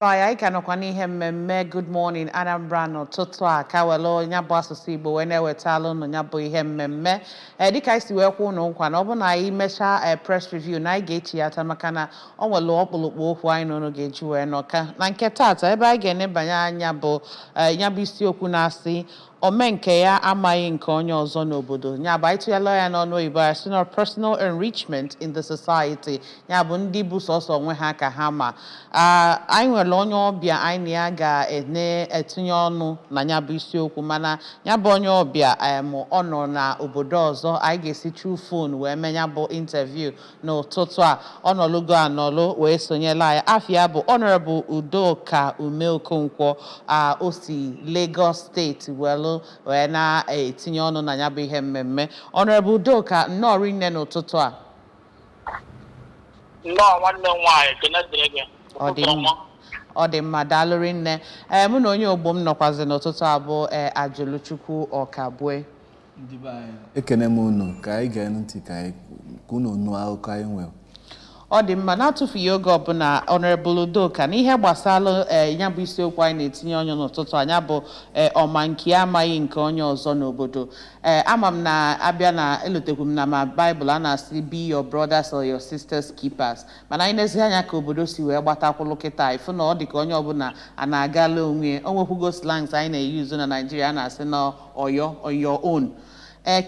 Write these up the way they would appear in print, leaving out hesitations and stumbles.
Anyị ka nọkwa n'ihe mmemme Good Morning Anambra n'ụtụtụ a, ka welu ya bụ asụsụ Igbo wee na-ewetala unu ya bụ ihe mmemme. Ee, dịka anyị si wee kwuo unu nkwa na ọ bụ na anyị mechaa ee press review na anyị ga-echighata, maka na ọ nwere ọkpụrụkpụ okwu anyị na unu ga-eji wee nọka na nke taata. Ebe anyị ga-enebanye anya bụ ya bụ isiokwu na-asị ome nke ya amaghị nke onye ọzọ n'obodo. Ya bụ, anyị tụnyela ya n'ọnụ oyibo, ya sị na personal enrichment in the society, ya bụ ndị bụ sọsọ onwe ha ka ha ma. Anyị nwere onye ọbịa anyị na ya ga-ene etinye ọnụ na ya bụ isiokwu, mana ya bụ onye ọbịa ọ nọ na obodo ọzọ. Anyị ga-esi through phone wee mee ya bụ interview n'ụtụtụ a. Ọ nọlụgo anọlụ wee sonyela anyị. Afịa bụ Honorable Udoka Ume Okonkwo. O si Lagos Steeti welu wee na-etinye ọnụ na ya bụ ihe mmemme. Honorable Udoka, nnọọ rinne n'ụtụtụ a. Nnọọ, nwanne m nwaanyị, ekene dịrị gị. Ọ dị Ụtụtụ mma. ọma. Ọ dị mma, daalụ rinne. Ee, mụ na onye ogbo m nọkwazi n'ụtụtụ a bụ Ajụlụchukwu Ọkabue. Ndị be anyị, ekene m unu. Ka anyị gee ntị, ka unu nụ akụkọ anyị nwere. Ọ dị mma. Na-atụfughị oge ọbụla, Honorable Udoka, n'ihe gbasara ya bụ isiokwu anyị na-etinye ọnụ n'ụtụtụ a, ya bụ ọma nke ya amaghị nke onye ọzọ n'obodo. Ama m na abịa na elotekwu m na ma Baịbụl a na-asị, "Be your brothers or your sisters keepers," mana anyị nezi anya ka obodo si wee gbatakwụlụ kịta, ịfụ na ọ dị ka onye ọbụla a na-agala onwe ya. O nwekwugo slangs anyị na-eyuzu na Naijiria, a na-asị na oyo on your own.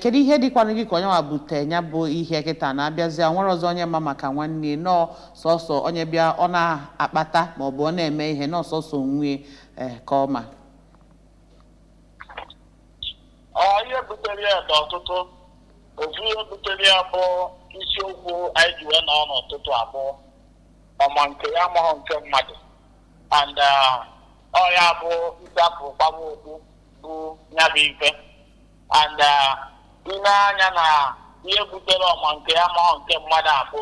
Kedu ihe dịkwanụ gị ka onye nwa bute ya bụ ihe kịta na-abịazi nwere ọzọ onye ma maka nwanne nọọ sọsọ onye bịa ọ na-akpata maọbụ ọ na-eme ihe nọọ sọsọ onwe ka ọ ma? Ọ ihe butere ya dị ọtụtụ. Ofu ihe butere ya bụ isiokwu anyị ji wee nọ n'ụtụtụ abụọ, ọma nke ya amaghị nke mmadụ, and ọ ya bụ isi afọ gbawa okwu bụ ya bụ ife. And ile anya na ihe butere ọma nke ya amaghị nke mmadụ abụ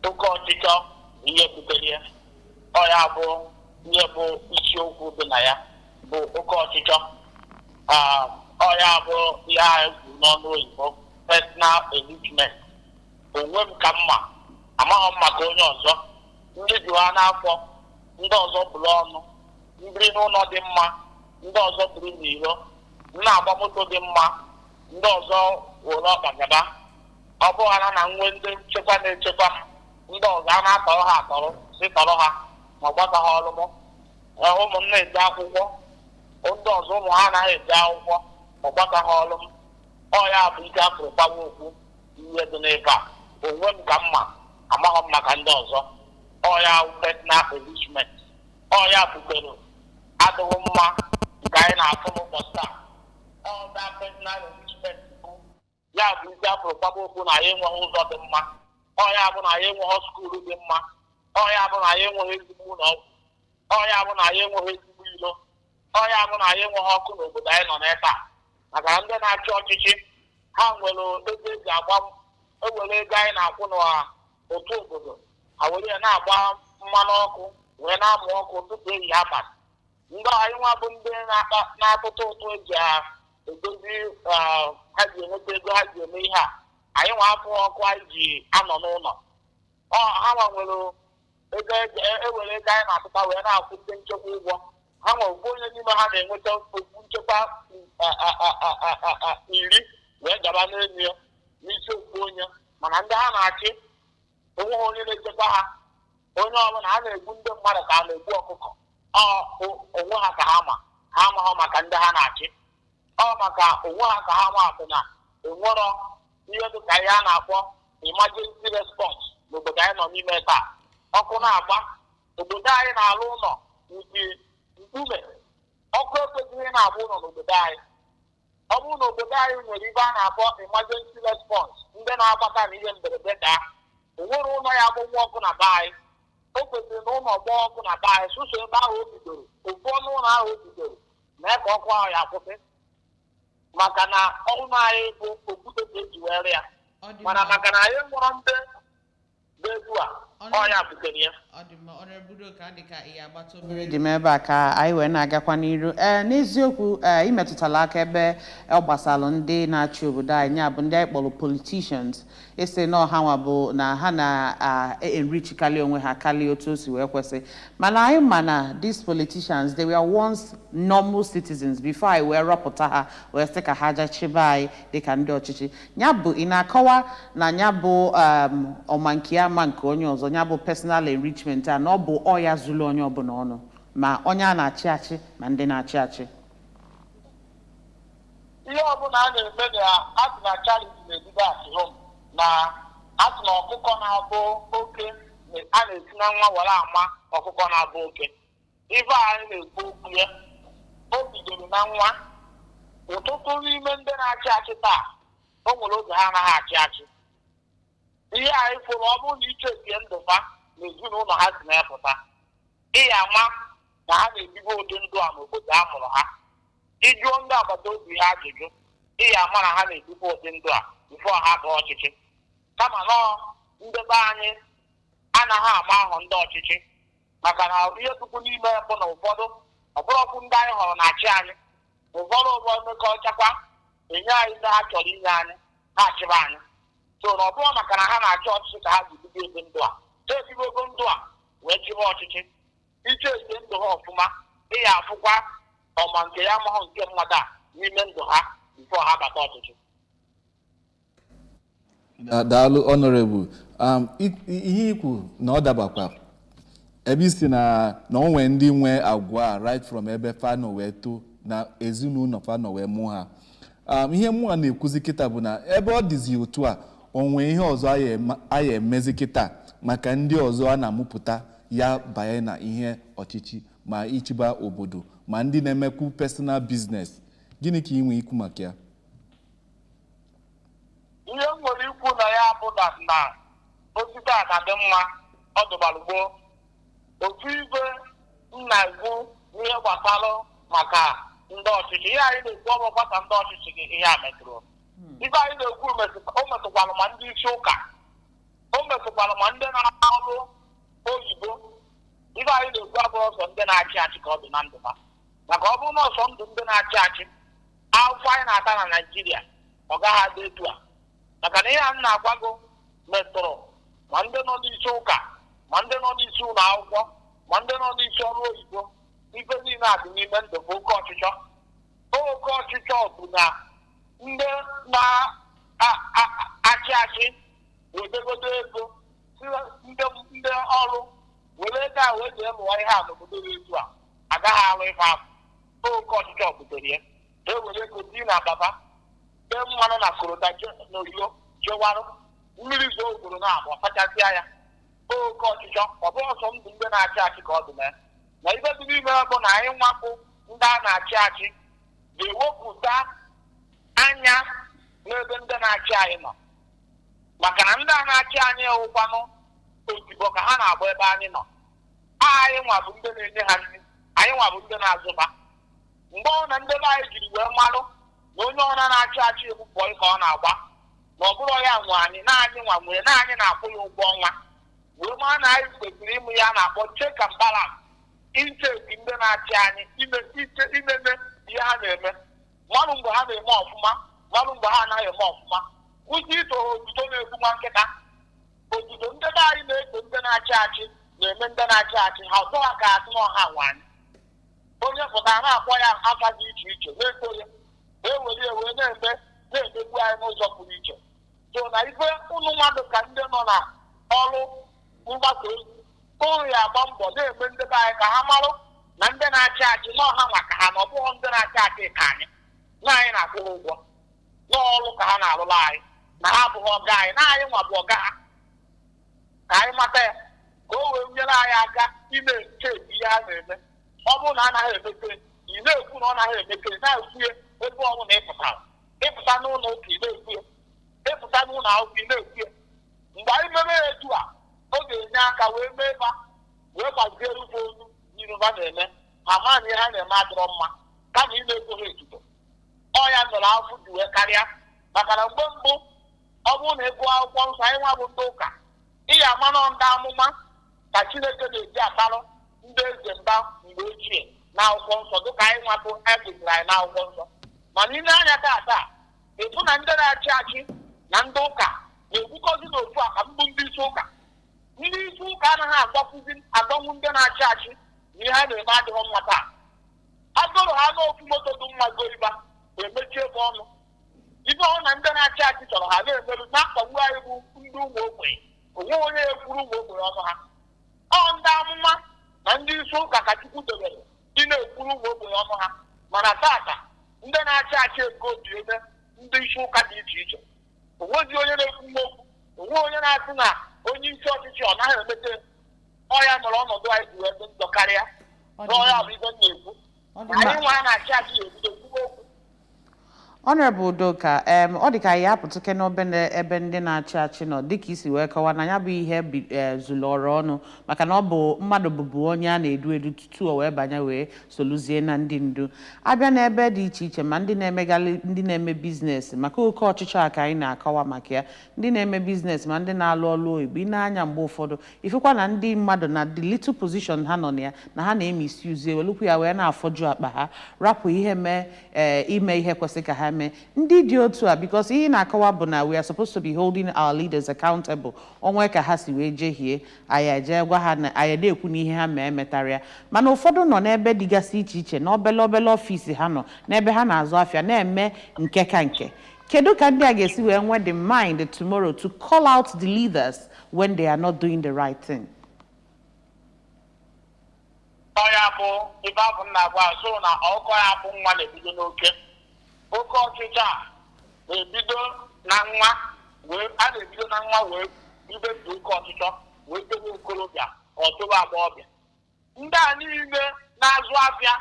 oke ọchịchọ bụ ihe butere ya. Ọ ya bụ ihe bụ isiokwu dị na ya bụ oke ọchịchọ. Ọ ya bụ ihe anyị kwuru n'ọnụ oyibo, personal enrichment, onwe m ka mma, amaghị m maka onye ọzọ. Ndị ju ha n'afọ, ndị ọzọ bụrụ ọnụ mbiri n'ụlọ dị mma, ndị ọzọ biri n'iro, m na-agba moto dị mma, ndị ọzọ were ọkpa gaba. Ọ bụghara na nwe ndị nchekwa na-echekwa m, ndị ọzọ a na-atọrọ ha atọrọ, si tọrọ ha ma ọ gbata ha ọrụ. M ụmụ m na-eje akwụkwọ, ndị ọzọ ụmụ ha anaghị eje akwụkwọ, ọ gbata ha ọrụ m. Ọ ya bụ ike afụrụ gbawa okwu ihe dị n'ebe a, onwe m ka mma, amaghị m maka ndị ọzọ. Ọ ya bụ personal enrichment. Ọ ya butere adịghị mma nke anyị na-afụ n'ụbọchị taa. Ọ da personal enrichment bụ ya bụ isi afụrụ gbaba okwu na anyị enweghị ụzọ dị mma. Ọ ya bụ na anyị enweghị school dị mma. Ọ ya bụ na anyị enweghị ezigbo ụlọ ọgwụ. Ọ ya bụ na anyị enweghị ezigbo ilo. Ọ ya bụ na anyị enweghị ọkụ n'obodo anyị nọ n'ebe a, maka na ndị na-achị ọchịchị ha nwere ego eji agba, ewere ego anyị na-akwụ n'otu obodo ha were ya na-agba mmanụ ọkụ wee na-amụ ọkụ tupu ehihie abalị. Ndị anyị nwa bụ ndị na-atụtụ ụtụ eji edozi ha ji enweta ego ha ji eme ihe a, anyị nwa afụ ọkụ anyị ji anọ n'ụlọ. Ọ ha nwa nwere ego ewere ego anyị na-atụta wee na-akwụ ndị nchekwa ụgwọ. Ha nwe ofu onye n'ime ha na-enweta okwu nchekwa 10 wee gaba n'elu ya n'isi ofu onye, mana ndị ha na-achị onweghị onye na-echekwa ha. Onye ọbụla a na-egbu ndị mmadụ ka a na-egbu ọkụkọ. Ọ onwe ha ka ha ma, ha amaghị maka ndị ha na-achị. Ọ maka onwe ha ka ha ma bụ na enwerọ ihe dịka ihe a na-akpọ emergency response n'obodo anyị nọ n'ime taa. Ọkụ na-agba obodo anyị, na-alụ ụlọ nke mkpume, ọkụ ekwesịghị na-agba ụlọ n'obodo anyị. Ọ bụrụ na obodo anyị nwere ibe a na-akpọ emergency response, ndị na-agbata na ihe mberede daa, o nwere ụlọ ya agbụnwụ ọkụ na be anyị. O kwesịrị na ụlọ gbaa ọkụ na be anyị, sụsọ ebe ahụ o bidoro, ofu ọnụ ụlọ ahụ o bidoro mee ka ọkụ ahụ ya kwụsị, maka na ụlọ anyị bụ okwute ka eji wee rịa. Mana maka na anyị nwụrụ ndị dị etu a. Ọ ya butere ya. Ọ dị mma, Honorable Udoka, dị ka ị agbata obere dị m ebe a ka anyị wee na-agakwa n'iru. Ee, n'eziokwu, ee, imetụtala aka ebe ọ gbasara ndị na-achị obodo anyị, ya bụ ndị anyị kpọrọ politicians, esi na ọha nwa bụ na ha na-enrichikarị onwe ha karịa otu o si wee kwesị. Mana anyị ma na these politicians, they were once normal citizens before anyị wee rọpụta ha wee sị ka ha jachibe anyị dịka ndị ọchịchị. Ya bụ, ị na-akọwa na ya bụ ọma nke ya ma nke onye ọzọ, ya bụ personal enrichment a, na ọ bụ ọya zuru onye ọbụla ọnụ, ma onye a na-achị achị ma ndị na-achị achị? Ihe ọbụla a na-eme na asị na charity na-ebido at home, na asị na ọkụkọ na-abụ oke, a na-esi na nwa were ama ọkụkọ na-abụ oke. Ife a anyị na-ekwu okwu ya, o bidoro na nwa. Ụtụtụ n'ime ndị na-achị achị taa, o nwere oge ha anaghị achị achị. Ihe anyị fụrụ, ọ bụrụ na ichekie ndụfa na ezinụlọ ha si na-epụta, ị ya ama na ha na-ebigo ụdị ndụ a n'obodo a mụrụ ha. Ịjụọ ndị agbata obi ha ajụjụ, ị ya ama na ha na-ebikwa ụdị ndụ a before ha baa ọchịchị. Kama nọọ ndị be anyị anaghị ama ahụ ndị ọchịchị, maka na ihe tupu n'ime bụ na ụfọdụ ọbụrọkwu ndị anyị họrọ na-achị anyị. Ụfọdụ ụfọdụ mmekọrịtakwa enye anyị ndị ha chọrọ inye anyị, ha achịba anyị. So na ọ bụrụ maka na ha na-achị ọchịchị ka ha ji bido ebe ndụ a, ha ebigo ego ndụ a wee chịba ọchịchị. Iche ete ndụ ha ọfụma, ị ya afụkwa ọma nke ya amaghị nke mmadụ a n'ime ndụ ha before ha bata ọchịchị. Daalụ, Honorable. Ihe ikwu na ọ dabakwa ebe isi na o nwee ndị nwe agwa a right from ebe fa nọ wee too, na ezinụlọ fa nọ wee mụ ha. Ihe mụa na-ekwuzi kịta bụ na ebe ọ dịzi otu a, o nwee ihe ọzọ anyị emezi kịta maka ndị ọzọ a na-amụpụta ya banye na ihe ọchịchị, ma ịchịba obodo, ma ndị na-emekwu personal business? Gịnị ka ị nwee ikwu maka ya? Ihe m nwere ikwu na ya bụ na osisi a na-adị mma, ọ dụbara gboo. Otu ibe m na-ekwu n'ihe gbasara maka ndị ọchịchị, ihe anyị na-ekwu, ọ bụ gbasa ndị ọchịchị gị ihe a metụrụ. Ife anyị na-ekwu o metụkwara ma ndị isi ụka, o metụkwara ma ndị na-arụ ọrụ oyibo. Ife anyị na-ekwu abụrụ ọsọ ndị na-achị achị ka ọ dị na ndụ ha, maka ọ bụrụ na ọsọ ndụ ndị na-achị achị, afọ anyị na-ata na Naijiria ọ gaghị adị etu a. Maka na ihe a m na-agwago metụrụ ma ndị nọ n'isi ụka, ma ndị nọ n'isi ụlọ akwụkwọ, ma ndị nọ n'isi ọrụ oyibo. Ife niile a dị n'ime ndụ bụ oke ọchịchọ. Oke ọchịchọ bụ na ndị na-achị achị wetegodo ego si ndị ọrụ were ego a wee jee lụọ ihe a n'obodo dị etu a, agaghị alụ ife ahụ. Oke ọchịchọ butere ya. E were ego dị na baba tee mmanụ na korota n'oyo jewarụ mmiri zoo ugboro na abụọ sachasịa ya. Oke ọchịchọ. Ọ bụrụ ọsọ ndụ ndị na-achị achị ka ọ dị na ya, na ife dị n'ime bụ na anyị nwapụ ndị a na-achị achị ga-ewepụta anya n'ebe ndị na-achị anyị nọ, maka na ndị a na-achị anyị wụkwanụ odibo ka ha na-agba ebe anyị nọ. Anyị nwa bụ ndị na-enye ha nri, anyị nwa bụ ndị na-azụba. Mgbe ọ na ndị be anyị jiri wee malụ na onye ọra na-achị achị egbu bọyị ka ọ na-agba, na ọ bụrụ ya nwe anyị, na anyị nwa nwere, na anyị na-akwụ ya ụgwọ ọnwa, wee maa na anyị kwesịrị ịmụ ya na-akpọ check and balance, icheki ndị na-achị anyị, imeme ihe ha na-eme, marụ mgbe ha na-eme ọfụma, marụ mgbe ha anaghị eme ọfụma, kwụsị ito ha otuto na-egbu nwa nkịta. Otuto ndị be anyị na-eto ndị na-achị achị na-eme ndị na-achị achị ha ọzọ ha ka asị na ọha nwe anyị. Onye pụtara na-akpọ ya afa dị iche iche na-eto ya, ewere ya wee na-eme na-emegbu anyị n'ụzọ pụrụ iche. So na ife ụnụ mmadụ ka ndị nọ na ọrụ mgbasa ozi ụnụ ya agba mbọ na-eme ndị be anyị ka ha marụ na ndị na-achị achị na ọha maka ha, na ọ bụghị ndị na-achị achị ka anyị na anyị na-akwụ ha ụgwọ n'ọrụ ka ha na-arụrụ anyị, na ha abụghị ọga anyị, na anyị nwa bụ ọga ha. Ka anyị mata ya ka o wee nyere anyị aka ime ncheki ihe ha na-eme. Ọ bụrụ na anaghị emete, ị na-ekwu na ọ naghị emete, na-ekwu ya ebe ọ bụla ị pụtara. Ịpụta n'ụlọ ụka, ị na-ekwu ya. Ịpụta n'ụlọ akwụkwọ, ị na-ekwu ya. Mgbe anyị mere ya etu a, ọ ga-enye aka wee mee ba wee gbaziere ụfọ olu n'iru ha na-eme ha ma na ihe ha na-eme adịrọ mma, kama ị na-ekwo ha etuto. Ọ ya mere afụ ji wee karịa, maka na mgbe mbụ, ọ bụrụ na ị gụọ akwụkwọ nsọ, anyị nwa bụ ndị ụka, Ị ya ama nọ ndị amụma ka Chineke na-eji abalụ ndị eze mba mgbe ochie n'akwụkwọ nsọ, dịka anyị nwapụ ekụziri anyị n'akwụkwọ nsọ. Mana ị na-anya tata, ịfụ na ndị na-achị achị na ndị ụka na-ekwukọzi n'otu a ka mbụ ndị isi ụka. Ndị isi ụka anaghị agbakwuzi agbanwu ndị na-achị achị na ihe a na-eme adịghị mma. Taa agụrụ ha n'ofu moto dị mma goriba, emechie ebe ọnụ. Ife ọhụrụ na ndị na-achị achị chọrọ, ha na-emerụ, na-akpagbu anyị bụ ndị ụmụ ogbenye. Onwe onye ekwuru ụmụ ogbenye ọnụ ha. Ọ ndị amụma na ndị isi ụka ka Chukwu dobere ị na-ekwuru ụmụ ogbenye ọnụ ha. Mana tata, ndị na-achị achị ego bi ebe ndị isi ụka dị iche iche. Onwezi onye na-ekwu okwu, onwe onye na-asị na onye isi ọchịchị ọ naghị emete. Ọya mere ọnọdụ anyị ji wee dị njọ karịa. Ọ dị n'ọya mma. Bụ ibe m na-ekwu. Ọ dị anyị mma. nwa na-achị achị ebido kwuwe okwu. Honorable Udoka, ọ dị ka anyị apụtụke n'obere ebe ndị na-achị achị nọ, dịka isi wee kọwa na ya bụ ihe zuru ọrụ ọnụ, maka na ọ bụ mmadụ bụbu onye a na-edu edu tutu o wee banye wee soluzie na ndị ndu. Abịa n'ebe dị iche iche, ma ndị na-emegalị, ndị na-eme business, maka oke ọchịchọ a ka anyị na-akọwa maka ya, ndị na-eme business ma ndị na-alụ ọlụ oyibo, ị na-anya mgbe ụfọdụ ifekwa na ndị mmadụ na the little position ha nọ na ya na ha na-emisi uzie, welukwu ya wee na-afọju akpa ha, rapụ ihe mee ime ihe kwesịrị ka ha mee. Ndị dị otu a, because ihe ị na-akọwa bụ na we are supposed to be holding our leaders accountable. Onwe ka ha si wee jehie, anyị eje gwa ha na anyị na-ekwu na ihe ha mee emetara ya. Mana ụfọdụ nọ n'ebe dịgasị iche iche, na obele obele office ha nọ, n'ebe ha na-azụ afịa, na-eme nke ka nke. Kedu ka ndị a ga-esi wee nwee the mind tomorrow to call out the leaders when they are not doing the right thing? Ọya bụ ife abụ nna agwa so na ọkọ ya bụ nwa na-ebido n'oke oke ọchịchọ a na-ebido na nwa wee a na-ebido na nwa wee ibetu oke ọchịchọ wee tobe okorobịa, ọtụba agbọghọbịa. Ndị a niile na-azụ afịa,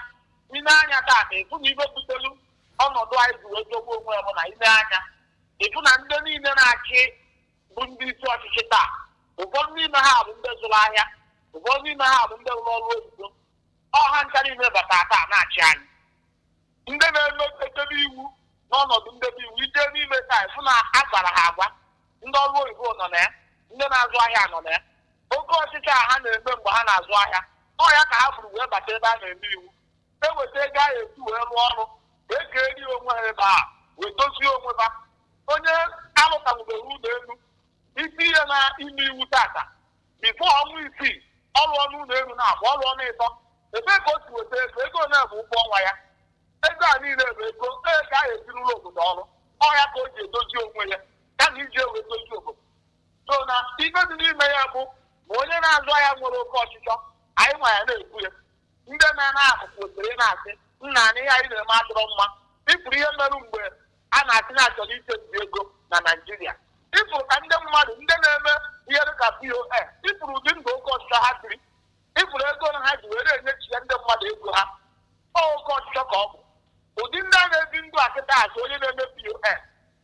ine anya taa, ịfụ na ibe butelu ọnọdụ anyị ji wee jọgbuo onwe ya bụ na ine anya, ịfụ na ndị niile na-achị bụ ndị isi ọchịchị taa, ụfọdụ n'ime ha bụ ndị zụrụ ahịa, ụfọdụ n'ime ha bụ ndị rụrụ ọrụ oyibo. Ọha ncha niile bata taa na-achị anyị. Ndị na-eme edebe iwu n'ọnọdụ ndebe iwu ije n'ime taa, ịfụ na a gwara ha agwa. Ndị ọrụ oyibo nọ na ya, ndị na-azụ ahịa nọ na ya. Oke ọchịchị a ha na-eme mgbe ha na-azụ ahịa, ọ ya ka ha bụrụ wee bata ebe a na-eme iwu, eweta ego ahụ esi wee rụọ ọrụ, wee kee onwe ha ebe a, wee dozie onwe ha. Onye alụtanwubere ụlọ elu, isi ihe na ime iwu tata, before ọnwa 6 ọrụ ọnụ ụlọ elu na-abụ ọrụ ọnụ ịtọ. Ebee ka o si weta ego? Ego ole bụ ụgwọ ọnwa ya? Ego a niile bụ ego ego ahụ ezirụrụ obodo ọrụ. Ọ ya ka o ji edozi onwe ya kama iji ewe dozi obodo. So na ife dị n'ime ya bụ ma onye na-azụ ahịa nwere oke ọchịchọ, anyị nwa ya na-ekwu ya. Ndị na n'akụkụ kwesịrị ị na-asị nna anyị, ihe anyị na-eme adịrọ mma. Ịfụrụ ihe merụ mgbe a na-asị na achọrọ ichebi ego na Naijiria, ịfụrụ ka ndị mmadụ, ndị na-eme ihe dịka POS, ịfụrụ ụdị ndụ oke ọchịchọ ha biri, ịfụrụ ego na ha ji were na-enyechi ndị mmadụ ego ha. Ọ oke ọchịchọ ka ọ bụ. Ụdị ndị a na-ebi ndụ a kịta, asị onye na-eme POS,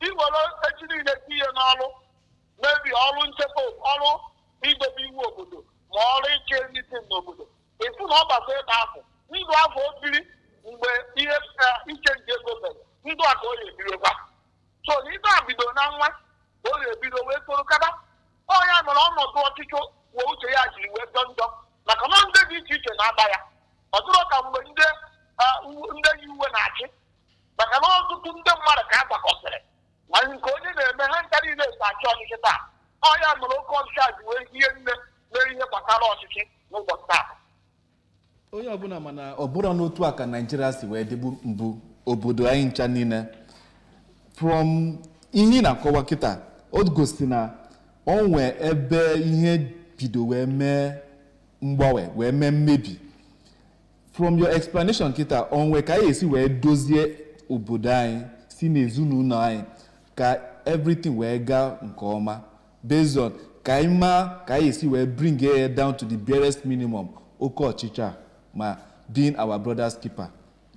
iwere echi niile tinye n'ọrụ, mebi ọrụ nchekwa, ọrụ idobe iwu obodo, ma ọrụ ịchị n'isi n'obodo, ịfụ na ọ gbakọ ebe afọ ndụ afọ o biri mgbe ihe iche nje ego mere, ndụ a ka ọ na-ebirokwa. So na ife a bidoro na nwa ka ọ na-ebido wee toro kaba. Ọ ya mere ọnọdụ ọchịchị kwuo uche ya jiri wee jọ njọ, maka na ndị dị iche iche na-aba ya. Ọ dịrọ ka mgbe ndị yi uwe na-achị, maka na ọtụtụ ndị mmadụ ka a gbakọsịrị ma nke onye na-eme ha ncha niile so achị ọchịchị taa. Ọ ya mere oke ọchịchị a ji wee hie nne mere ihe gbasara ọchịchị n'ụbọchị taa. Onye ọbụla, mana ọ bụrụ n'otu a ka Naijiria si wee dịbu mbụ, obodo anyị ncha niile, from ihe ị na-akọwa kịta, o gosi na o nwee ebe ihe bido wee mee mgbanwe, wee mee mmebi. From your explanation kịta, onwe ka anyị esi wee dozie obodo anyị si n'ezinụlọ anyị ka everything wee gaa nke ọma, based on ka anyị maa ka anyị esi wee bring it down to the barest minimum, oke ọchịchọ a, ma being our brother's keeper?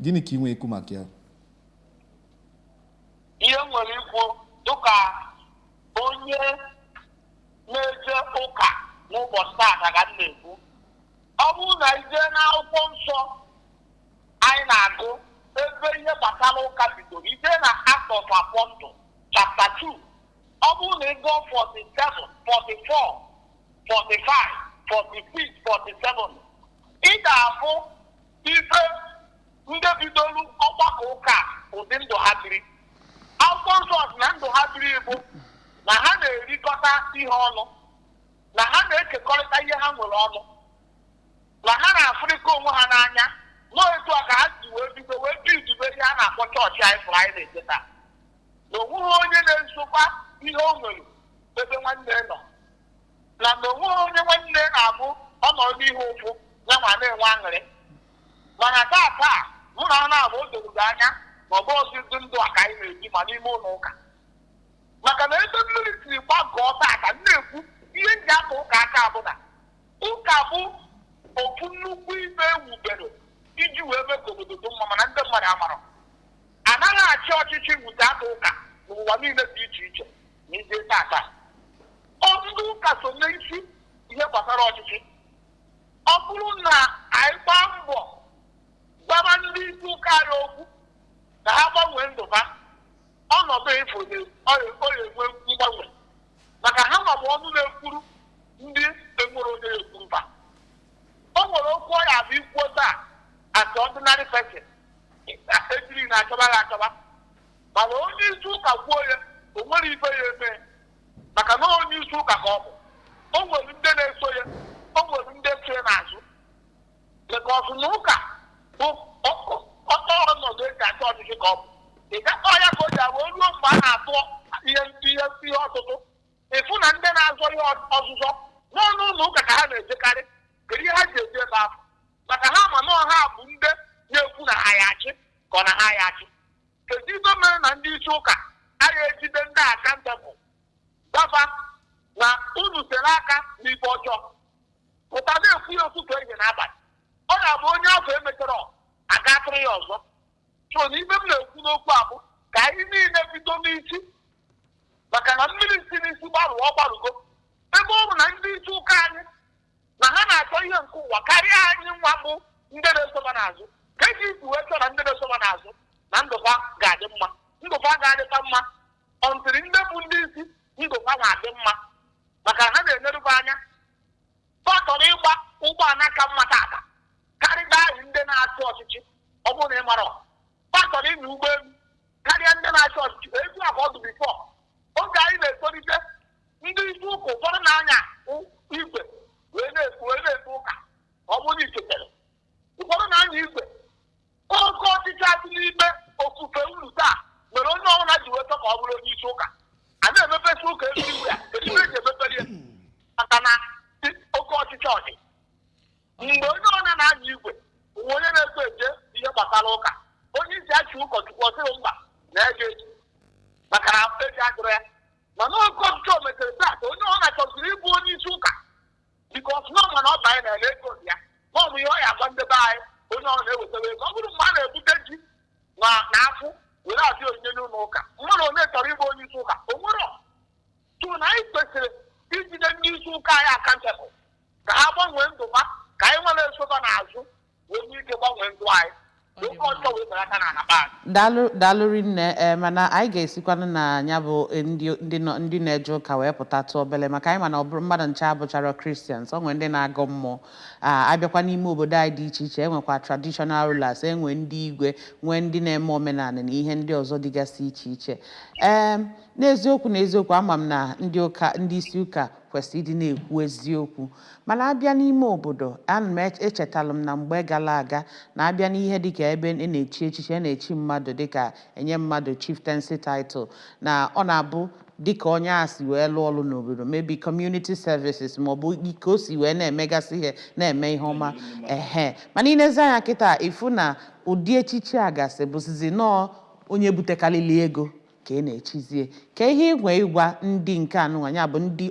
Gịnị ka ị nwee ikwu maka ya? Ihe m nwere ikwu dịka onye na-eje ụka n'ụbọchị taata ka m na-ekwu, ọ bụrụ na ije n'akwụkwọ nsọ anyị na-agụ ebe ihe gbasara ụka bidoro, ije na Act of Apostle chapter 2, ọ bụrụ na ị gụọ 47 44. 45, 46, 47, ị ga-afụ ife ndị bidolu ọgbakọ ụka a, ụdị ndụ ha biri. Akwụkwọ nsọ sị na ndụ ha biri bụ na ha na-erikọta ihe ọnụ, na ha na-ekekọrịta ihe ha nwere ọnụ, na ha na-afụrịkọ onwe ha n'anya. Nọọ etu a ka ha si wee bido wee bidube ihe a na-akpọ chọọchị anyị fụrụ anyị na-eje taa, na onweghị onye na-esokwa ihe o nwere ebe nwanne nọ, na onweghị onye nwanne na-abụ ọ nọrọ n'ihe ụfụ ya ma na-enwe aṅụrị. Mana taa taa, mụ na ha na-abụ o doro gị anya na ọ bụ ozi dị ndụ a ka anyị na-ebi ma n'ime ụlọ ụka, maka na ebe mmiri siri gbagọọ taa ka m na-ekwu ihe m ji aka ụka aka bụ na ụka bụ ofu nnukwu ife ewubere iji wee mee ka obodo dị mma, mana ndị mmadụ amarọ. Anaghị achị ọchịchị wute aka ụka n'ụwa niile dị iche iche. Na ije tata, ọ ndị ụka so n'isi ihe gbasara ọchịchị. Ọ bụrụ na anyị gbaa mbọ gwara ndị isi ụka anyị okwu ka ha gbanwee ndụ ha, ọnọdụ ịfụ ọ enwe mgbanwe, maka ha ma bụ ọnụ na-ekwuru ndị enwere onye ekwuru ha. O nwere okwu ọ ya bụ ikwuo taa, as ordinary person, ejiri na-achọba ya achọba, mana onye isi ụka kwuo ya, o nwere ife ya eme, maka na onye isi ụka ka ọ bụ. O nwere ndị na-eso ya, o nwere ndị so ya n'azụ, maka ọsụ na ụka bụ ọtọ ọnọdụ eji achọ ọchịchị ka ọ bụ. Ị gakọ ya ka o ji abụ o ruo mgbe a na-atụ ihe ihe ihe ọtụtụ, ịfụ na ndị na-azọ ihe ọzụzọ n'ọnụ ụlọ ụka ka ha na-ejekarị. Kedu ihe ha ji eje ebe ahụ? Maka ha ma na ha bụ ndị na-ekwu na ha ya achị ka ọ na ha ya achị. Kedu ife mere na ndị isi ụka agha ejide ndị accountable, gbafa na unu sere aka n'ife ọjọọ, pụta na-ekwu ya ụtụtụ, ehihie na abalị? Ọ na-abụ onye afọ emechara aga atụrụ ya ọzọ. So na ife m na-ekwu n'okwu a bụ ka anyị niile bido n'isi, maka na mmiri si n'isi gbarụọ ọ gbarụgo. Ebe ọ bụ na ndị isi ụka anyị na ha na-achọ ihe nke ụwa karịa anyị nwa bụ ndị na-esoba n'azụ, ka eji isi wee chọọ na ndị na-esoba n'azụ na ndụfa ga-adị mma, ndụfa ga-adịkwa mma ọntịrị ndị bụ ndị isi ndụfa na-adị mma, maka ha na-enerube anya. Fa chọrọ ịgba ụgbọala ka mma tata karịa ahụ ndị na-achị ọchịchị. Ọ bụrụ na ị mara, fa chọrọ ịnya ụgbọelu karịa ndị na-achị ọchịchị. Etu a ka ọ dị before. Oge anyị na-etolite, ndị isi ụka ụfọdụ na-anya igwe wee na-ekwu ụka. Ọ bụrụ na ichetere, ụfọdụ na-anya igwe. Oke ọchịchị adị n'ime ofufe unu taa mere onye ọbụla ji wee chọ ka ọ bụrụ onye isi ụka. A na-emepesi ụka everywhere. Kedu ihe eji emepere ya? Maka na oke ọchịchị ọ dị mgbe onye ọbụla na-anya igwe onwe onye na-ekwe eje ihe gbasara ụka. Onye isi achị ụkọchukwu, ọ sịghị mba na ego eji, maka na eji agụrụ ya. Mana oke ọchịchị o metere taa ka onye ọbụla chọziri ịbụ onye isi ụka, because na ọ ma na ọ banye na ele ego dị ya, ma ọ bụ ihe ọ ya agwa ndị be anyị. Onye ọ na-ewetara ego, ọ bụrụ mgbe a na-ebute ji na afụ were abịa onyinye n'ụlọ ụka, mmadụ onye chọrọ ịbụ onye isi ụka? O nwere tụ na anyị kwesịrị ijide ndị isi ụka anyị accountable ka ha gbanwee ndụ ha, ka anyị nwere esoba n'azụ wee nwee ike gbanwee ndụ anyị, ụka ọjọọ wee belata na anaba anyị. Daalụ, daalụ rinne. Ee, mana anyị ga-esikwanụ na ya bụ ndị nọ ndị na-eje ụka wee pụta tụọ obele, maka anyị mana ọ bụrụ mmadụ nche abụchara Christians, o nwere ndị na-agọ mmụọ. A abịakwa n'ime obodo anyị dị iche iche, enwekwa traditional rulers, enwe ndị igwe, nwee ndị na-eme omenala na ihe ndị ọzọ dịgasị iche iche. Ee, n'eziokwu na eziokwu, ama m na ndị ụka, ndị isi ụka kwesịrị ịdị na-ekwu eziokwu, mana abịa n'ime obodo, ana m echetalụ m na mgbe gara aga, na-abịa n'ihe dịka ebe a na-echi echichi, a na-echi mmadụ, dịka enye mmadụ chieftaincy title, na ọ na-abụ dịka onye a si wee lụọ ọrụ n'obodo, maybe community services, maọbụ ka o si wee na-emegasị ihe, na-eme ihe ọma. Ehe, mana ilezi anya kịta, ịfụ na ụdị echichi a gasị bụzizi nọọ onye butekarịrị ego ka ị na-echizie. Ka ihe igwe ịgwa ndị nke anụnwa ya bụ ndị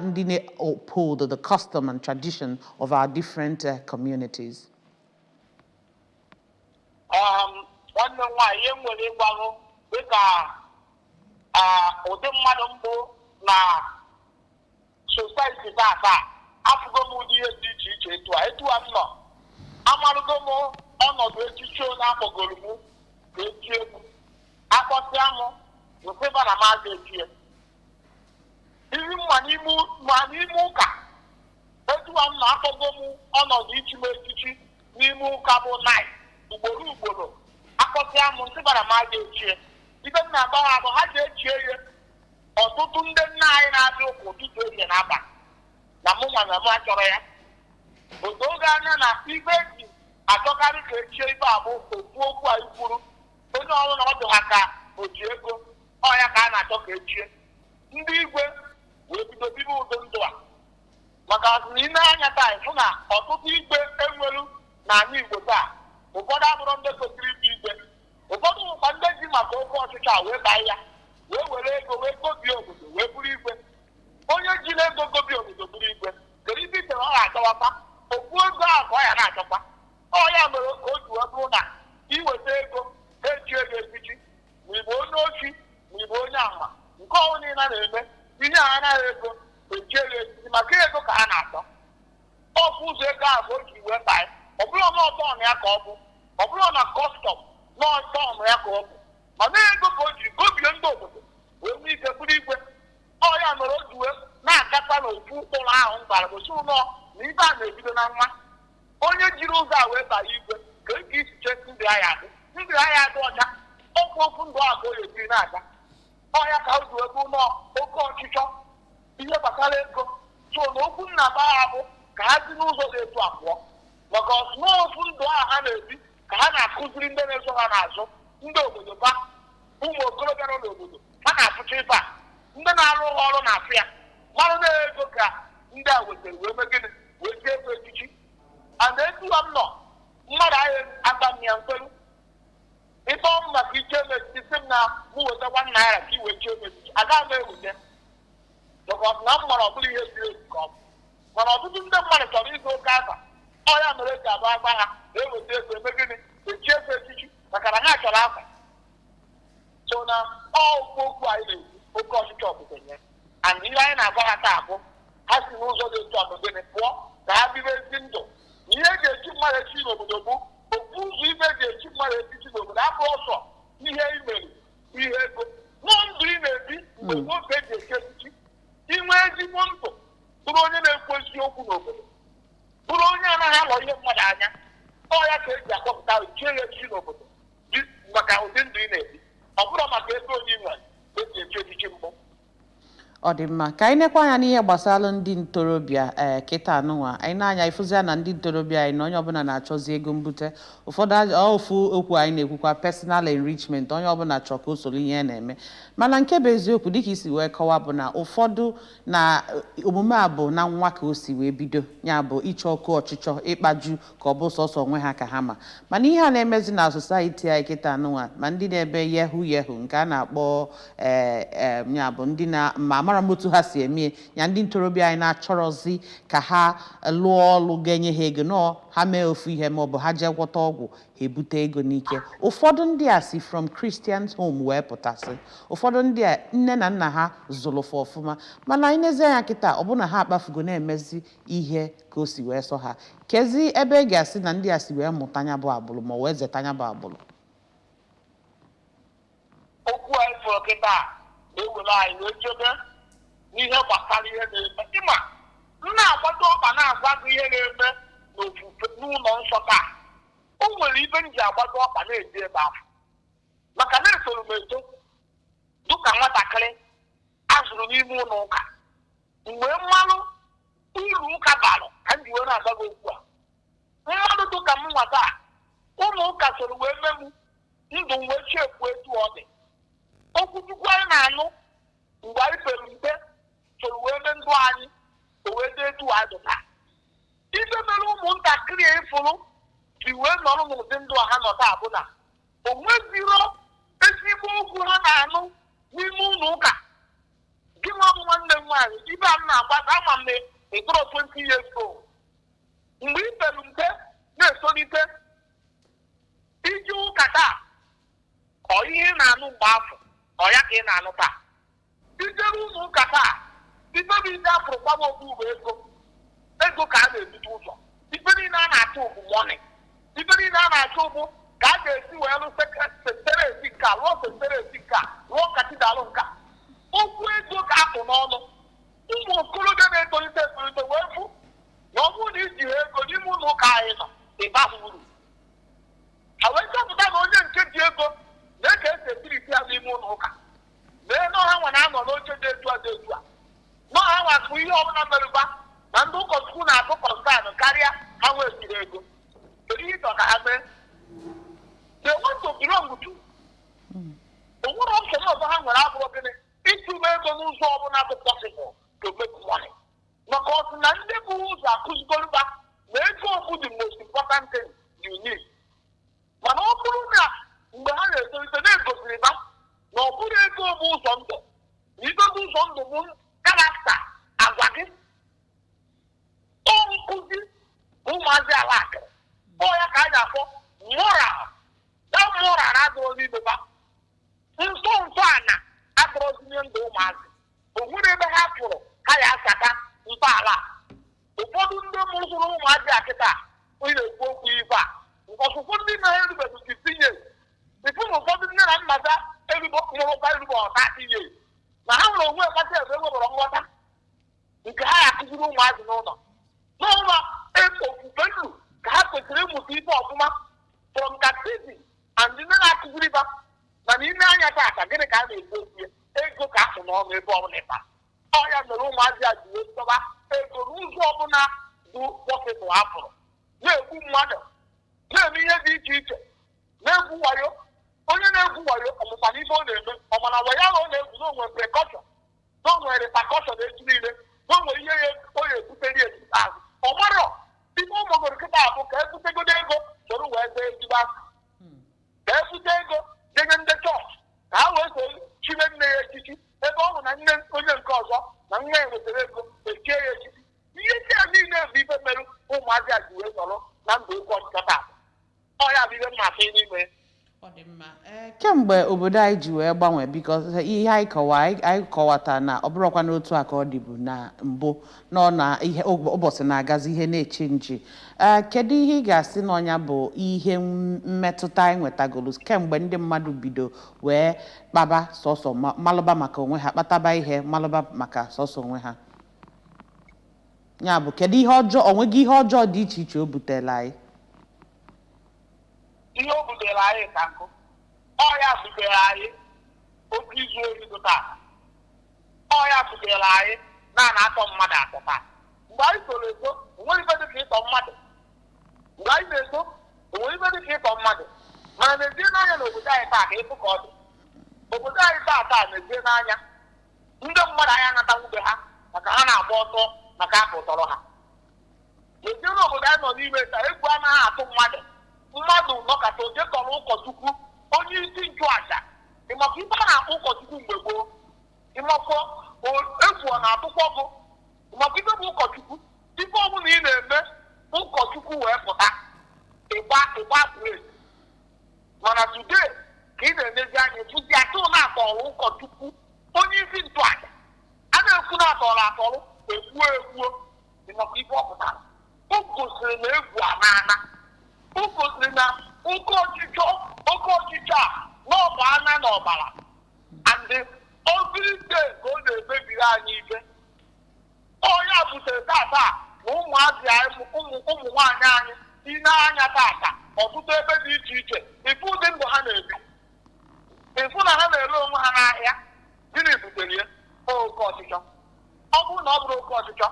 ndị na-uphold the custom and tradition of our different communities. Nwanne m nwaanyị, ihe m nwere ịgwarụ dịka ụdị mmadụ mbụ na society tata, afụgo m ụdị ihe dị iche iche. Etu a m nọ, amarụgo m ọnọdụ echichi onye akpọgoro m ka eti egwu akpọsịa m nsịba na maazị echie. Ihe na-eri mma n'ime ma n'ime ụka. Etuwa m na-akpọgo m ọnọdụ ichi m echichi n'ime ụka bụ nai ugboro ugboro. Akpọsịa m nsị bara m aja echie ibe m na-agba ha bụ ha ji echie ya. Ọtụtụ ndị nna anyị na-abịa ụka ụtụtụ, ehihie na abalị, na mụ nwa na mụ achọrọ ya. Otu oge anya na ibe eji achọkarị ka echie ibe a bụ ofu okwu a ikwuru onye ọrụ na ọdụ ha ka o ji ego ọ ya ka a na-achọ ka echie. Ndị igwe wee bido bibe ụdị ndụ a, maka na ị na-anya taa, ịfụ na ọtụtụ igwe enwelu n'ala Igbo taa, ụfọdụ abụrụ ndị kwesịrị ịbụ igwe, ụfọdụ bụkwa ndị ji maka oke ọchịchị a wee baa ya, wee were ego wee gobie obodo wee bụrụ igwe. Onye jiri ego gobie obodo bụrụ igwe, kedu ibe ichere ọ ga-achọwakwa? Okwu ego ahụ ka ọ ya na-achọkwa. Ọ ya mere ka o ji wee bụrụ na iweta ego, echi ego echichi, ma ị bụ onye ochi, ma ị bụ onye ama nke ọnwụ niile na-eme ihe a, anaghị ego echie ya echichi, maka ego ka ha na-achọ. Ọkụ ụzọ ego ahụ ka o ji wee baa. Ọ bụrụ na ọtọn ya ka ọ bụ, ọ bụrụ na custom na ọtọn ya ka ọ bụ, mana ego ka o ji gobie ndị obodo wee nwee ike bụrụ igwe. Ọ ya mere o ji wee na-agakwa n'ofu ụkpụrụ ahụ m gwara gosi ụlọ na ibe a na-ebido na nwa. Onye jiri ụzọ a wee baa igwe, ka e ka isi chee ndụ ya ya adị, ndụ ya ya adị ọcha. Okwu okwu ndụ a ka o ejiri na-aga. Ọ ya ka o ji wee bụ nọọ oke ọchịchọ ihe gbasara ego. So na okwu nna ba ha bụ ka ha si n'ụzọ dị etu a pụọ, maka n'ofu ndụ ahụ ha na-ebi ka ha na-akụziri ndị na-eso ha n'azụ, ndị obodo ba, ụmụ okorobịa nọ n'obodo ha na-afụcha ife a. Ndị na-arụ ọrụ na-afụ ya, mmanụ na ego ka ndị a wetara wee mee gịnị, wee tie ego echichi. And etuwa m nọ mmadụ ahụ aka m ya mkpelu ife ọmụ maka iche m echichi, sị m na mụ weta ₦1 ka i wee chie m echichi, agaghị m eweta, because na m mara ọ bụrụ ihe ziri ezi ka ọ bụ. Mana ọtụtụ ndị mmadụ chọrọ ịzụ oke afa. Ọ ya mere eji abụ agba ha na-eweta ego eme gịnị, echie ego echichi, maka na ha chọrọ afa. So na ọ okwu okwu anyị na-ekwu, oke ọchịchọ ọbụbenye, and ihe anyị na-agwa ha taa bụ ha si n'ụzọ dị etu a bụ gịnị, pụọ ka ha bibe ezi ndụ. Na ihe eji echi mmadụ echi n'obodo bụ ofu ụzọ. Ibe eji echi mmadụ echichi n'obodo abụ ọsọ ihe imeri ihe ego nụọ ndụ ị na-ebi mgbe gboo ka eji echi echichi. Inwe ezigbo ndụ, bụrụ onye na-ekwu eziokwu n'obodo, bụrụ onye anaghị alọ ihe mmadụ anya, ọ ya ka eji akpọpụta chie ya echichi n'obodo maka ụdị ndụ ị na-ebi. Ọ bụrụ maka ego onye ị nwere ka eji echi echichi mbụ. Ọ dị mma ka anyị nekwa anya n'ihe gbasara ndị ntorobịa. Ee, kịta anụnwa anyị na-anya ịfụzia na ndị ntorobịa anyị na onye ọbụla na-achọzi ego mbute. Ụfọdụ ofu okwu anyị na-ekwukwa, personal enrichment, onye ọbụla chọọ ka o soro ihe na-eme. Mana nke bụ eziokwu, dịka isi wee kọwa, bụ na ụfọdụ na omume a bụ na nwa ka o si wee bido, ya bụ ịchọ oke ọchịchọ ịkpaju ka ọ bụ sọsọ onwe ha ka ha ma. Mana ihe a na-emezi na society anyị kịta anụnwa, ma ndị na-ebe yahoo yahoo nke a na-akpọ ee ya bụ ndị na ma amara m otu ha si eme ya, ndị ntorobịa anyị na-achọrọzi ka ha lụọ ọlụ ga-enye ha ego, nọọ ha mee ofu ihe ma ọ bụ ha jee gwọta ọgwụ, ha ebute ego n'ike. Ụfọdụ ndị a si from Christian home wee pụtasị, ụfọdụ ndị a nne na nna ha zụlụfụ ọfụma, mana anyị nezie anya kịta, ọ bụ na ha akpafugo na-emezi ihe ka o si wee sọ ha. Kezi ebe ị ga-asị na ndị a si wee mụta anya bụ agbụrụ ma wee zeta anya bụ agbụrụ? Okwu anyị fụrụ kịta na-ewere anyị wee jebe n'ihe gbasara ihe na-eme. Ịma m na-agbado ọkpa na-agwa gị ihe na-eme n'ofufe n'ụlọ nsọ taa, o nwere ibe m ji agbado ọkpa na-eji ebe ahụ, maka na esoro m eto dịka nwatakịrị a zụrụ n'ime ụlọ ụka. Mgbe mmanụ uru ụka balụ ka m ji wee na-agwa gị okwu a, mmadụ dịka m nwata a, ụlọ ụka soro wee mee m ndụ m wee chekwu etu ọ dị. Okwu Chukwu anyị na-anụ mgbe anyị pere mpe soro wee mee ndụ anyị o wee dị etu anyị dị taa. Ife mere ụmụntakịrị a ịfụrụ ji wee nọrọ n'ụdị ndụ a ha nọ taa bụ na o nweziro ezigbo okwu ha na-anụ n'ime ụlọ ụka. Gị nwa bụ nwanne m nwaanyị, ibe a m na-agba, ama m na ịtụrụ 20 years old mgbe ị pere mpe na-etolite ije ụka. Taa, ọ ihe ị na-anụ mgbe afọ, ọ ya ka ị na-anụ taa. Ijere ụlọ ụka taa, ife bụ ije afụrụ gbaba okpu bụ ego. Ego ka a na-ebute ụzọ. Ife niile a na-achọ bụ money. Ife niile a na-achọ bụ ka a ga-esi wee lụ secretariat nke a, lụọ secretariat nke a, lụọ cathedral nke a. Okwu ego ka akpụ n'ọnụ. Ụmụ okorobịa na-etolite etolite wee fụ na ọ bụrụ na iji ha ego n'ime ụlọ ụka anyị nọ, ịbaghị uru. Ha wee chọpụta na onye nke ji ego na-eke esi etiriti ya n'ime ụlọ ụka, mee na ọha nwa na-anọ n'oche dị etu a dị etu a, na ọha nwa bụ ihe ọbụla merụba na ndị ụkọchukwu na-atụ concern karịa ha nwee jiri ego. Kedu ihe ịchọ ka ha mee? They want to belong to. O nwere option ọzọ ha nwere abụrụ gịnị? Ịtụba ego n'ụzọ ọbụla bụ possible to make money, maka ọsị na ndị bụ ụzọ akụzigoluba na ego bụ the most important thing you need. Mana ọ bụrụ na mgbe ha na-etolite na-egosiri ha na ọ bụrụ ego bụ ụzọ ndụ, na ibe bụ ụzọ ndụ bụ character, agwa gị, ọ nkụzi ka ụmụazị ala akịrị ọ ya ka a na-akpọ moral. That moral adịrọ n'ime ha. Nsọ nsọ ana adịrọzinye ndụ ụmụazị. O nwere ebe ha pụrụ ha ya asaka ntọala a. Ụfọdụ ndị mụrụ ụmụazị a kịta onye na-ekwu okwu ife a, ọtụtụ ndị na ha erubeghị 15 years, ịfụ na ụfọdụ nne na nna ha erugbo mụrụkwa erugbo 30 years, na ha nwere onwe kasị ebe enwebara nghọta nke ha ya akụziri ụmụazị n'ụlọ n'ụlọ ofufe nnu ka ha kwesịrị ịmụta ife ọfụma from catechism and ndị na-akụziri ba. Mana ime anya tata, gịnị ka a na-ekwu okwu ya? Ego ka akpụ n'ọnụ ebe ọbụla ịba. Ọ ya mere ụmụazị a ji wee chọba ego n'ụzọ ọbụla bụ possible. Ha pụrụ na-egbu mmadụ, na-eme ihe dị iche iche, na-egwu wayo. Onye na-egwu wayo ọmụma n'ife ọ na-eme, ọmana wayo ahụ ọ na-egwu na o nwere precaution, na o nwere repercussion echi niile, na o nwere ihe ya ọ ya ebutere ya azụ. Ọ marọ ife ụmụgoro kịta abụ ka ebutegodo ego soro wee zee ezigbo aka, ka ebute ego denye ndị chọọchị ka ha wee so chibe nne ya echichi, ebe ọ bụ na nne onye nke ọzọ na nne ya nwetara ego echie ya echichi. Ihe ndị a niile bụ ife mere ụmụazị a ji wee nọrọ na ndụ ụkwụ ọchịchọ taa. Ọ ya bụ ihe mmasị n'ime. Ọ dị mma. Ee, kemgbe obodo anyị ji wee gbanwee, because ihe anyị kọwa, anyị kọwata na ọ bụrụkwa n'otu a ka ọ dịbu na mbụ nọ na ihe ụbọchị na-agazi, ihe na-eche nji. Ee, kedu ihe ị ga-asị na ọnya bụ ihe mmetụta anyị nwetagoro kemgbe ndị mmadụ bido wee kpaba sọsọ malụba maka onwe ha, kpataba ihe malụba maka sọsọ onwe ha? Ya bụ, kedu ihe ọjọọ, onweghị ihe ọjọọ dị iche iche o butere anyị? Ihe o butere anyị ka nkụ. Ọ ya butere anyị oke izu ohi dị taa. Ọ ya butere anyị na na-atọ mmadụ atọ taa. Mgbe anyị toro eto, onwere ife dịka ịtọ mmadụ. Mgbe anyị na-eto, onwere ife dịka ịtọ mmadụ. Mana n'ezie n'anya n'obodo anyị taa, ka ịfụ ka ọ dị obodo anyị taa taa, n'ezie n'anya ndị mmadụ, anyị anatanwube ha maka ha na-agba ọsọ maka aka ụtọrọ ha. N'ezie n'obodo anyị nọ n'ime taa, egwu anaghị atụ mmadụ. Mmadụ nọkata oje tọrọ ụkọchukwu, onye isi nchụaja. Ịmakwa ife a na-akpọ ụkọchukwu mgbe gboo? Ịmakwa egwu ọ na-atụkwa bụ ịmakwa ife bụ ụkọchukwu? Ife ọbụla ị na-eme, ụkọchukwu wee pụta, ịgba ịgba break. Mana today, ka ị na-emezi anya fụzi atụ na-atọrọ ụkọchukwu, onye isi nchụaja, a na-ekwu na atọrọ atọrọ, egbuo egbuo. Ịmakwa ife ọ pụtara? O gosiri na egwu anaana. O gosiri na oke ọchịchọ, oke ọchịchọ a n'ọba ana n'ọbara, and every day ka ọ na-emebiri anyị ife. Onye a butere tata na ụmụazị anyị, ụmụ ụmụ nwaanyị anyị, ine anya tata ọtụtụ ebe dị iche iche, ịfụ ụdị ndụ ha na-ebi, ịfụ na ha na-ere onwe ha n'ahịa. Gịnị butere ya? Oke ọchịchọ. Ọ bụrụ na ọ bụrụ oke ọchịchọ,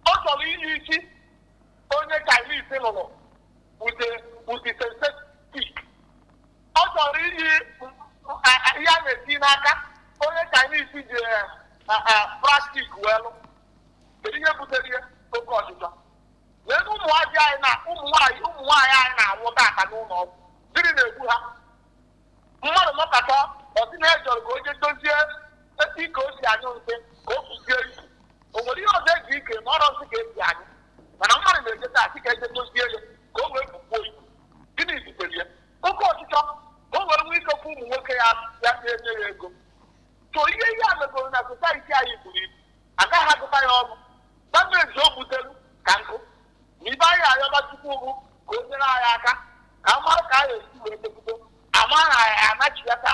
ọ chọrọ inye isi onye Chinese lụrụ with synthetic, ọ chọrọ iyi ihe a na-eti n'aka onye Chinese ji plastic wee lụ. Kedu ihe butere ihe? Oke ọchịchọ. Lee ụmụazị anyị na ụmụ nwaanyị anyị na-anwụ tata n'ụlọ ọgwụ. Gịnị na-egbu ha? Mmadụ nọkọta, ọsị na ejọrọ ka o jee dozie ike o si anyụ nsị ka o kụzie ibu. O nwere ihe ọzọ eji ike na ọrọ nsị ka esi anyụ, mana mmadụ na-eje taa sị ka eje dozie ya ka o wee bukwuo ibu. Gịnị butere ya? Oke ọchịchọ, ka o were nwee ike kwụ ụmụ nwoke ya ya na-enye ya ego. So ihe a megoro na society anyị buru ibu, agaghị agụta ya ọnụ. Gọọmenti o butere ka nkụ na ibe anyị ayọba Chukwu bụ ka o nyere anyị aka ka a mara ka anyị esi wee tekwudo ama na anyị anachiata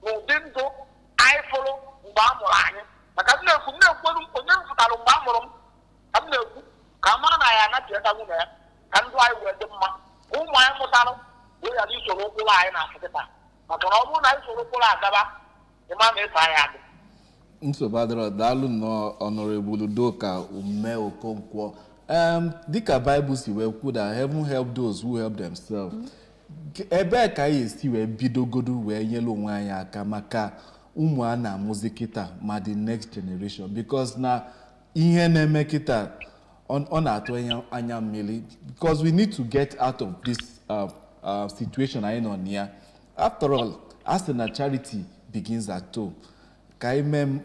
n'ụdị ndụ anyị fụrụ mgbe a mụrụ anyị. Maka nna ekwu nna ekwelu onye kpatalụ wee ghara isoro ụkpụrụ anyị na-afụ kịta, maka na ọ bụrụ na anyị soro ụkpụrụ agaba, ịma na ịfa anyị adị. Nsogbu adịrọ. Daalụ nnọọ, Honorable Udoka Ume Okonkwo. Dịka Bible si wee kwu that heaven help those who help themselves, ebee ka anyị esi wee bidogodu wee nyere onwe anyị aka maka ụmụ a na-amụzi kịta, ma the next generation? Because na ihe na-eme kịta, ọ na-atụ anya mmiri, because we need to get out of this situation anyị nọ na ya. After all, a sị na charity begins at home. Ka anyị mee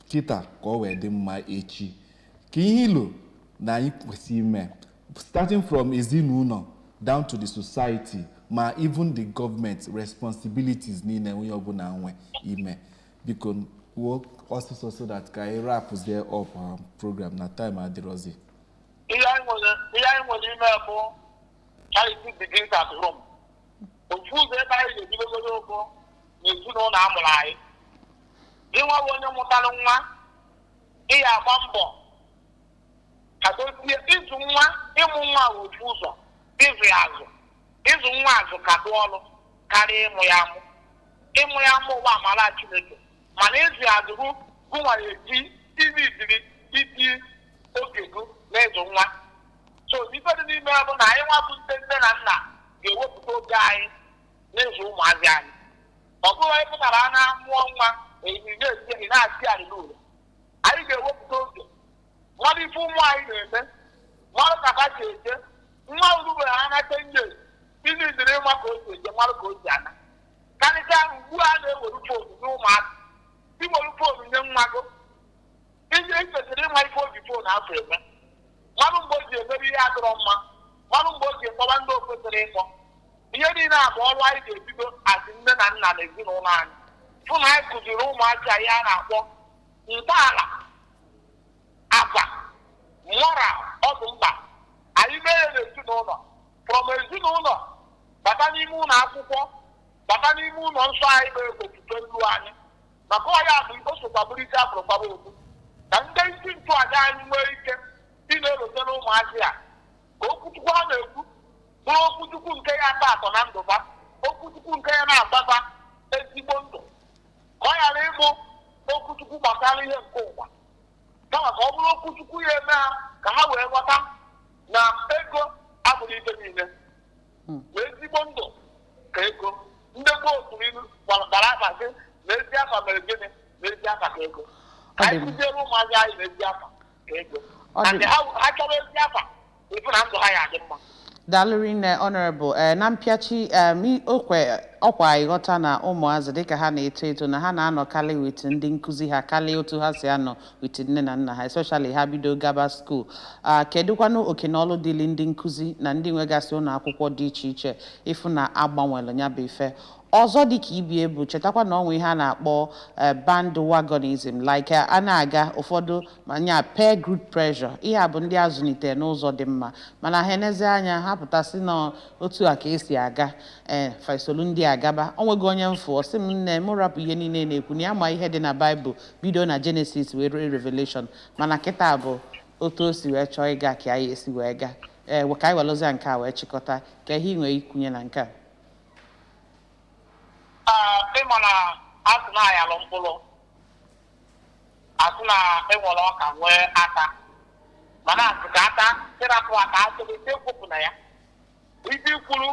kịta ka ọ wee dị mma echi. Ka ihe ilo na anyị kwesịrị ime, starting from ezinụlọ down to the society, ma even the government, responsibilities niile onye ọbụla nwe ime. Biko kwuo ọsịsọ so that ka anyị rapụzie up program na time adịrọzi. Ihe anyị nwere ime bụ charity begins at home. Ofu ụzọ ebe anyị ga-ebidogoro bụ n'ezinụlọ a mụrụ anyị. Gị nwa bụ onye mụtara nwa, ị ga-agba mbọ ka dozie ịzụ nwa. Ịmụ nwa bụ ofu ụzọ, ịzụ ya azụ, ịzụ nwa azụ ka dị ọrụ karịa ịmụ ya amụ. Ịmụ ya amụ ụwa amara Chineke, mana ịzụ ya azụ gụ gụnwa eji iri idiri iti oge gụ na ịzụ nwa. So ife dị n'ime ya bụ na anyị nwa bụ ndị nne na nna ga-ewepụta oge anyị n'ịzụ ụmụazị anyị. Ọ bụrụ anyị pụtara a na-amụọ nwa, ị na-asị arịrị. Anyị ga-ewepụta oge mmadụ ife ụmụ anyị na-eme, mmadụ ka ha si eje. Nwa urubere ha na 10 years, ịdị dịrị ịma ka o si eje, mmadụ ka o si ana. Karịsịa ugbu a na-ewere phone nye ụmụazị, iwere phone nye nwa gị, ije kwesịrị ịma ife o ji phone afọ eme, mmadụ mgbe o ji emere ihe adịrọ mma, mmadụ mgbe o ji ekpọba ndị o kwesịrị ịkpọ. Ihe niile a bụ ọrụ anyị ga-ebido azị nne na nna na ezinụlọ anyị, fụ na anyị kụziri ụmụazị anyị a na-akpọ ntọala agwa, moral. Ọ dị mkpa anyị mee ya n'ezinụlọ, from ezinụlọ bata n'ime ụlọ akwụkwọ, bata n'ime ụlọ nsọ anyị bụ ofufe nlu anyị, maka ọ ya bụ o sokwa bụrụ isi afụrụ kwaba okwu, ka ndị isi nchụaja anyị nwee ike ị na-elotere ụmụazị a ka okwuchukwu ha na-ekwu bụrụ okwuchukwu nke ya atọ atọ na ndụba, okwuchukwu nke ya na-agbaba ezigbo ndụ, ka ọ ghara ịbụ okwuchukwu gbasara ihe nke ụwa, kama ka ọ bụrụ okwuchukwu ya eme ha ka ha wee ghọta na ego abụghị ibe niile, na ezigbo ndụ ka ego. Ndị gboo tụrụ ilu gbara afa sị na ezi afa mere gịnị? Na ezi afa ka ego. Ọ dị Anyị mma. kụziere ụmụazị anyị na ezi afa ka ego. Ọ dị And ha chọrọ ezi afa, ịfụ na ndụ ha ya adị mma. Daalụ rinne, Honorable. Na mpịachi, okwe ọkwa ịghọta na ụmụazị, dịka ha na-eto eto, na ha na-anọkarị with ndị nkụzi ha karịa otu ha si anọ with nne na nna ha, especially ha bido gaba school. Kedụkwanụ oke na ọlụ dịrị ndị nkụzi na ndị nwegasị ụlọ akwụkwọ dị iche iche ịfụ na agbanwere ya bụ ife ọzọ dị ka ibie bụ chetakwa na ọnwa ihe a na-akpọ bandwagonism, like a na-aga ụfọdụ ma nya peer group pressure? Ihe a bụ ndị a zụlitere n'ụzọ dị mma, mana ha enezi anya ha pụtasị na otu a ka esi aga, ee, faisolu ndị agaba. O nwego onye mfụ ọ sị m, "Nne m, rapụ ihe niile na-ekwu na ya ma ihe dị na Baịbụl bido na Genesis wee ruo Revelation, mana kịta bụ otu o si wee chọọ ịga ka anyị esi wee gaa." Ee, ka anyị welụzia nke a wee chịkọta ka ihe ị nwere ikwunye na nke a. Ịma na asị na ayalụ mkpụrụ, asị na enwere ọka nwee ata, mana asị ka ata ịrapụ aka asịrị ekwupụ na ya. Ife ikwuru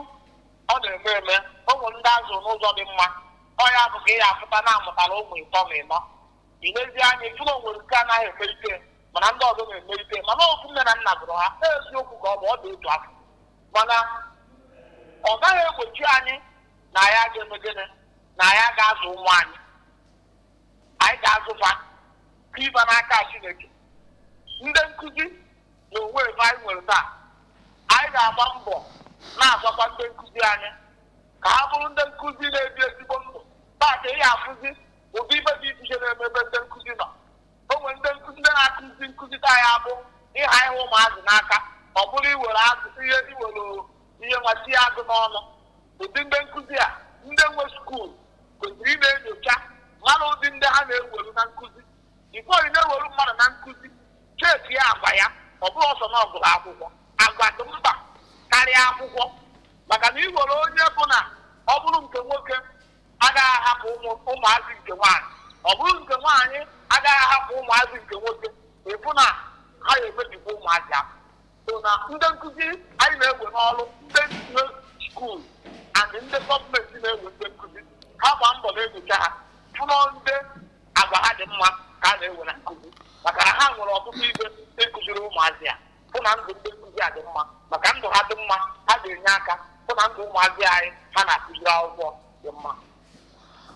ọ na-eme eme, o nwere ndị azụ n'ụzọ dị mma. Ọ ya bụ ka ị ya afụta na amụtara ụmụ ịtọ ma ịnọ, ilezi anya ịfụ na o nwere nke anaghị emerite, mana ndị ọzọ na-emerite, mana ofu nne na nna zụrụ ha. Eziokwu ka ọ bụ, ọ dị otu afọ, mana ọ gaghị egbochi anyị na ya ga-eme gịnị, na ya ga-azụ ụmụ anyị. Anyị ga-azụfa ịba n'aka Chineke. Ndị nkụzi na onwe ebe anyị nwere taa, anyị ga-agba mbọ na-azọkwa ndị nkụzi anyị ka ha bụrụ ndị nkụzi na-ebi ezigbo ndụ. Taata ị ga-afụzi ụdị ibe dị iche iche na-eme ebe ndị nkụzi nọ. O nwere ndị nkụzi ndị na-akụzi nkụzi taa ya bụ ịha ihe ụmụazị n'aka, ọ bụrụ iwere azụ ihe, iwere ihe nwa tinye agụ n'ọnụ. Ụdị ndị nkụzi a, ndị nwe school kwesịrị ị na-enyocha mara ụdị ndị ha na-eweru na nkụzi. Before ị na-eweru mmadụ na nkụzi, check ya agwa ya. Ọ bụrụ ọsọ na ọgụrụ akwụkwọ, agwa dị mkpa karịa akwụkwọ, maka Than iwere onye bụ na ọ bụrụ nke nwoke agaghị ahapụ ụmụazị nke nwaanyị, ọ bụrụ nke nwaanyị agaghị ahapụ ụmụazị nke nwoke, ịfụ na ha ga-emebikwa ụmụazị ahụ. So na ndị nkụzi anyị na-ewe n'ọrụ, ndị nwe school and ndị gọọmenti na-ewe ndị nkụzi, ha gbaa mbọ na-enyocha ha, fụnọ ndị agwa ha dị mma ka a na-ewe na nkụzi, maka na ha nwere ọtụtụ ibe ịkụziri ụmụazị a, fụ na ndụ ndị nkụzi a dị mma. Maka ndụ ha dị mma, ha ga-enye aka fụ na ndụ ụmụazị anyị ha na-akụziri akwụkwọ dị mma.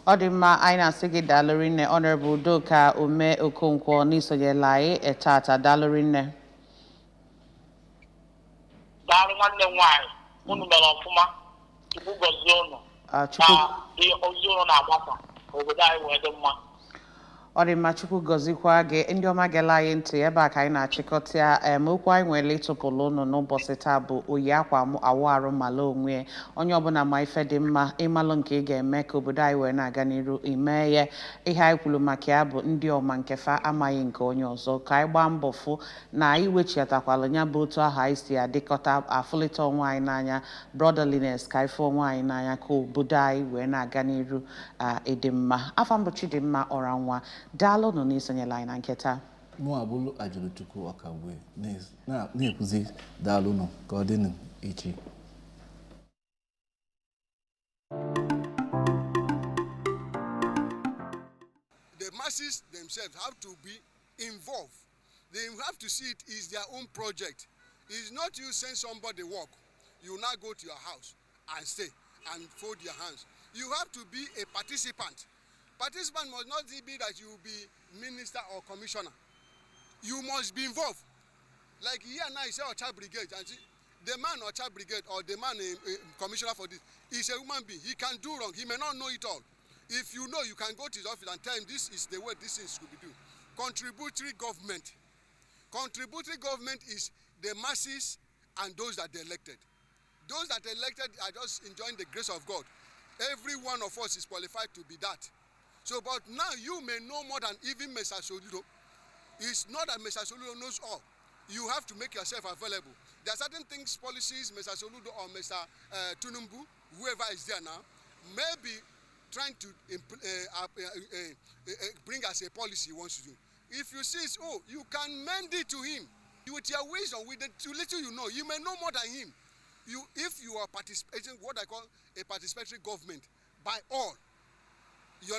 Ọ dị mma. Anyị na-asị gị daalụ rinne, Honorable Udoka Ome Okonkwo, n'isonyela anyị tata. Daalụ rinne. Daalụ, nwanne m nwaanyị. Unu mere ọfụma. Chukwu gọzie unu. Ah, Chukwu ka ihe ozi unu na-agbasa ka obodo anyị wee dị mma. Ọ dị mma. Chukwu gọzikwa gị. Ndị ọma gela anyị ntị, ebe a ka anyị na-achịkọta ya. Okwu anyị nwere ịtụpụrụ ụnụ n'ụbọchị taa bụ oyi akwa awụ arụ mala onwe ya. Onye ọbụla ma ife dị mma, ịmalụ nke ị ga-eme ka obodo anyị wee na-aga n'iru, ime ya. Ihe anyị kwuru maka ya bụ ndị ọma nke fa amaghị nke onye ọzọ. Ka anyị gbaa mbọ fụ na anyị wechiatakwala ya bụ otu ahụ anyị si adịkọta, afụlịta onwe anyị n'anya, brotherliness, ka anyị fụ onwe anyị n'anya, ka obodo anyị wee na-aga n'iru ịdị mma. Afa mbụ Chidimma Ọranwa. Daalụ nụ n'isonyela anyị na nketa. Mụ abụlụ Ajụrụchukwu Ọkagbe na-ekwuzi daalụnụ. Ka ọ dịnụ echi. The masses themselves have to be involved. They have to see it is their own project. It's not you send somebody work, you now go to your house and stay and fold your hands. You have to be a participant. Participant must not be that you be minister or commissioner. You must be involved. Like here now, you say Ocha Brigade, and see, the man Ocha Brigade or the man commissioner for this is a human being. He can do wrong. He may not know it all. If you know, you can go to his office and tell him this is the way this thing should be done. Contributory government. Contributory government is the masses and those that they elected. Those that elected are just enjoying the grace of God. Every one of us is qualified to be that. So, but now you may know more than even Mr. Soludo. It's not that Mr. Soludo knows all. You have to make yourself available. There are certain things, policies, Mr. Soludo or Mr. Tinubu, whoever is there now, may be trying to bring as a policy he wants to do. If you see it, oh, you can mend it to him. With your wisdom, with the little you know, you may know more than him. If you are participating, what I call a participatory government, by all,